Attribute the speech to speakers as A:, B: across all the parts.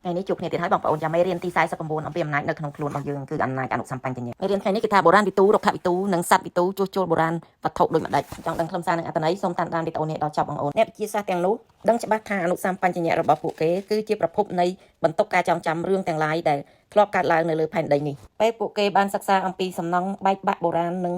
A: ថ្ងៃនេះជួបគ្នាទៀតហើយបងប្អូនចាំមេរៀនទី49អំពីអំណាចនៅក្នុងខ្លួនរបស់យើងគឺអំណាចអនុសម្បញ្ញៈមេរៀនថ្ងៃនេះគឺថាបុរាណវិទូរុក្ខវិទូនិងសត្វវិទូជួសជុលបុរាណវត្ថុដូចម្ដេចចង់ដឹងខ្លឹមសារនិងអត្ថន័យសូមតាមដានវីដេអូនេះដល់ចប់បងប្អូនអ្នកវិទ្យាសាស្ត្រទាំងនោះដឹងច្បាស់ថាអនុសម្បញ្ញៈរបស់ពួកគេគឺជាប្រភពនៃបន្ទុកការចងចាំរឿងទាំងឡាយដែលធ្លាប់កើតឡើងនៅលើផែនដីនេះពេលពួកគេបានសិក្សាអំពីសំណង់បែកបាក់បុរាណនិង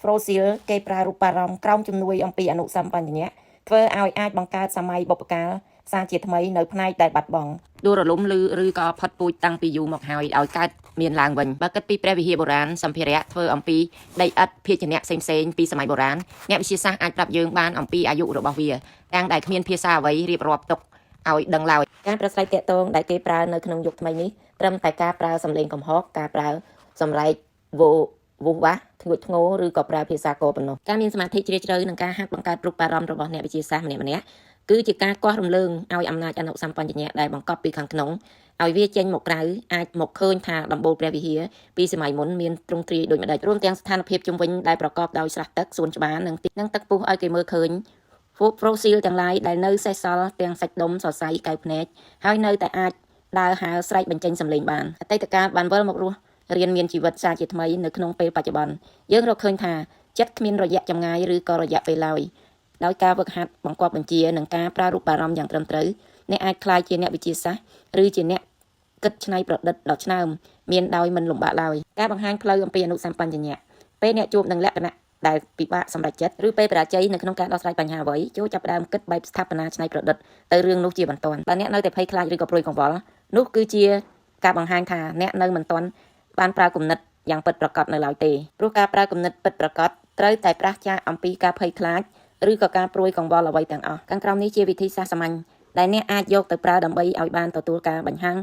A: Fossil គេប្រើរូបារម្មណ៍ក្រោមជំនួយអំពីអនុសម្បញ្ញៈធ្វើឲ្យអាចបង្កើតសម័យបុព្វកាលសារជាថ្មីនៅផ្នែកដែលបាត់បង់ដួលរលំឬឬក៏ផុតពូជតាំងពីយូរមកហើយឲ្យកើតមានឡើងវិញបើគិតពីព្រះវិហារបុរាណសម្ភារៈធ្វើអំពីដីឥដ្ឋភាជនៈផ្សេងៗពីសម័យបុរាណអ្នកវិទ្យាសាស្ត្រអាចប្រាប់យើងបានអំពីអាយុរបស់វាទាំងដែលគ្មានភាសាអ្វីរៀបរាប់ទុកឲ្យដឹងឡើយការប្រស្រ័យតាក់ទងដែលគេប្រើនៅក្នុងយុគថ្មីនេះត្រឹមតែការប្រើសម្លេងកំហកការប្រើសម្រែកវោវូវ៉ាធ្ងួចធ្ងរឬក៏ប្រើភាសាកប៉ុណ្ណោះការមានសមាធិជ្រាលជ្រៅនិងការហាត់បង្កើតរូបអារម្មណ៍របស់អ្នកវិទ្យាសាស្ត្រម្នាក់ៗគឺជាការគាស់រំលើងឲ្យអំណាចអនុសម្បញ្ញៈដែលបង្កប់ពីខាងក្នុងឲ្យវាចេញមកក្រៅអាចមកឃើញថាដំបូលព្រះវិហារពីសម័យមុនមានទ្រង់ទ្រាយដូចម្ដេចរួមទាំងស្ថានភាពជុំវិញដែលប្រកបដោយស្រះទឹកសួនច្បារនិងទីនិងទឹកពុះឲ្យគេមើលឃើញពួកប្រូស៊ីលទាំងឡាយដែលនៅសេសសល់ទាំងសាច់ដុំសរសៃកែវភ្នែកហើយនៅតែអាចដើរហើរស្រែកបញ្ចេញសម្លេងបានអតីតកាលបានវិលមករស់រៀនមានជីវិតសាជាថ្មីនៅក្នុងពេលបច្ចុប្បន្នយើងរកឃើញថាចិត្តគ្មានរយៈចម្ងាយឬក៏រយៈពេលឡើយដោយការវឹកហាត់បង្គាប់បញ្ជានិងការប្រើរូបអារម្មណ៍យ៉ាងត្រឹមត្រូវអ្នកអាចក្លាយជាអ្នកវិទ្យាសាស្ត្រឬជាអ្នកគិតច្នៃប្រឌិតដ៏ឆ្នើមមានដោយមិនលំបាកឡើយការបង្ហាញផ្លូវអំពីអនុសម្បញ្ញៈពេលអ្នកជួបនឹងលក្ខណៈដែលពិបាកសម្រេចចិត្តឬពេលបរាជ័យនៅក្នុងការដោះស្រាយបញ្ហាអ្វីចូលចាប់ផ្ដើមគិតបែបស្ថាបនាច្នៃប្រឌិតទៅរឿងនោះជាបន្ទាន់បើអ្នកនៅតែភ័យខ្លាចឬក៏ព្រួយកង្វល់នោះគឺជាការបង្ហាញថាអ្នកនៅមិនទាន់បានប្រើគំនិតយ៉ាងពិតប្រាកដនៅឡើយទេព្រោះការប្រើគំនិតពិតប្រាកដត្រូវតែប្រាសចាកអំពីការភ័យខ្លាចឬក៏ការព្រួយកង្វល់អ្វីទាំងអស់ខាងក្រោមនេះជាវិធីសាស្ត្រសាមញ្ញដែលអ្នកអាចយកទៅប្រើដើម្បីឲ្យបានទទួលការបញ្ហាង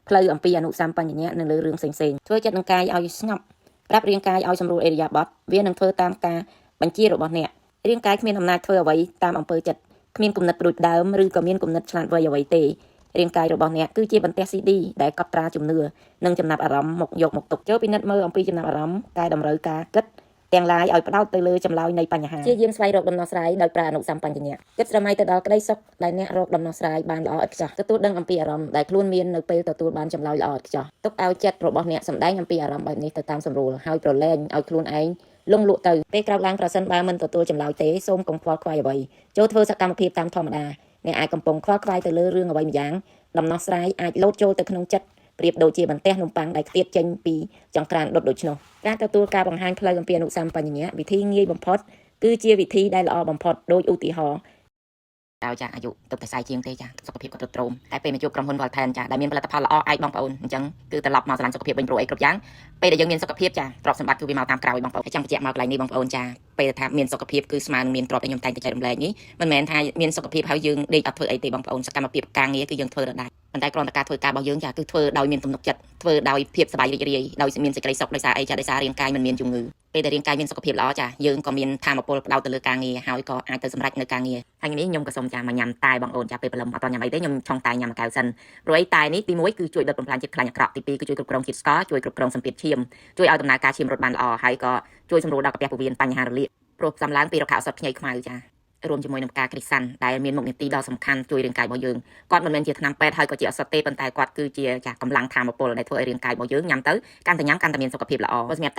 A: ផ្លូវអំពីអនុសម្បញ្ញៈនៅលើរឿងផ្សេងៗធ្វើចិត្តនឹងកាយឲ្យស្ងប់ប្រាប់រាងកាយឲ្យសម្រួលឥរិយាបថវានឹងធ្វើតាមការបញ្ជារបស់អ្នករាងកាយគ្មានអំណាចធ្វើអ្វីតាមអំពើចិត្តគ្មានគំនិតព្រួយដើមឬក៏មានគំនិតឆ្លាតវៃអ្វីទេរាងកាយរបស់អ្នកគឺជាបន្ទះ CD ដែលកត់ត្រាជំនឿនិងចំណាប់អារម្មណ៍មកយកមកទុកចូលពិនិត្យមើលអំពីចំណាប់អារម្មណ៍កែតម្រូវការគិតទាំងឡាយឲ្យផ្ដោតទៅលើចម្លើយនៃបញ្ហាជាយាមស្វែងរកដំណោះស្រាយដោយប្រើអនុសម្បញ្ញៈគិតស្រមៃទៅដល់ក្តីសុខដែលអ្នករកដំណោះស្រាយបានល្អឥតខ្ចោះទទួលដឹងអំពីអារម្មណ៍ដែលខ្លួនមាននៅពេលទទួលបានចម្លើយល្អឥតខ្ចោះទុកឲ្យចិត្តរបស់អ្នកសម្ដែងអំពីអារម្មណ៍បែបនេះទៅតាមសម្រួលហើយប្រឡែងឲ្យខ្លួនឯងលងលក់ទៅពេលក្រោកឡើងប្រសិនបើមិនទទួលចម្លើយទេសូមកុំខ្វល់ខ្វាយអ្វីចូលធ្វើសកម្មភាពតាមធម្មតាអ្នកអាចកំពុងខ្វល់ខ្វាយទៅលើរឿងអ្វីម្យ៉ាងដំណោះស្រាយអាចលោតចូលទៅក្នុងចិត្តប្រៀបដូចជាបន្ទះនំប៉័ងដែលខ្ទាតចេញពីចង្ក្រានដុតដូច្នោះការទទួលការបង្ហាញផ្លូវអំពីអនុសម្បញ្ញៈវិធីងាយបំផុតគឺជាវិធីដែលល្អបំផុតដូចឧទាហរណ៍ ដោយចាអាយុទៅតែ40ជាងទេចាសុខភាពក៏ទ្រុឌទ្រោមតែពេលមកជួបក្រុមហ៊ុន Volten ចាដែលមានផលិតផលល្អឯកបងប្អូនអញ្ចឹងគឺត្រឡប់មកស្រឡាញ់សុខភាពវិញព្រោះអីគ្រប់យ៉ាងពេលដែលយើងមានសុខភាពចាទ្រព្យសម្បត្តិគឺវាមកតាមក្រោយបងប្អូនហើយចង់បញ្ជាក់មកកន្លែងនេះបងប្អូនចាពេលថាមានសុខភាពគឺស្មើនឹងមានទ្រព្យដែលខ្ញុំតែងតែចែករំលែកនេះមិនមែនថាមានសុខភាពហើយយើងដេកអត់ធ្វើអីទេបងប្អូនសកម្មភាពការងារគឺយើងធ្វើដដែលប៉ុន្តែគ្រាន់តែការធ្វើការរបស់យើងចាគឺធ្វើដោយមានទំនុកចិត្តធ្វើដោយភាពសប្បាយរីករាយដោយមានសេចក្តីសុខដោយសារអីចាដោយសាររាងកាយមិនមានជំងឺពេលដែលរាងកាយមានសុខភាពល្អចាយើងក៏មានថាមពលផ្ដោតទៅលើការងារហើយក៏អាចទៅសម្រេចនៅការងារហើយនេះខ្ញុំក៏សូមចាមកញ៉ាំតែបងអូនចាពេលព្រលឹមអត់តញ៉ាំអីទេខ្ញុំឆុងតែញ៉ាំមួយកែវសិនព្រោះអីតែនេះទី1គឺជួយដុតបំផ្លាញជាតិខ្លាញ់អាក្រក់ទី2គឺជួយគ្រប់គ្រងជាតិស្ករជួយគ្រប់គ្រងសម្ពាធឈាមជួយឲ្យដំណើរការឈាមរត់បានល្អហើយក៏ជួយសម្រួលដល់កាពះពោះវៀនបញ្ហារលាកព្រោះផ្សំឡើងពីរុក្ខឱសថខ្ញីខ្មៅចារួមជាមួយនឹងផ្កាគ្រីសាន់ដែលមានមុខនីតិដ៏សំខាន់ជួយរាងកាយរបស់យើងគាត់មិនមែនជាថ្នាំពេទ្យហើយក៏ជាឱសថទេប៉ុន្តែគាត់គឺជាចាកម្លាំងថាមពលដែលធ្វើឲ្យរាងកាយរបស់យើងញ៉ាំទៅកាន់តែញ៉ាំកាន់តែមានសុខភាពល្អសម្រាប់តែ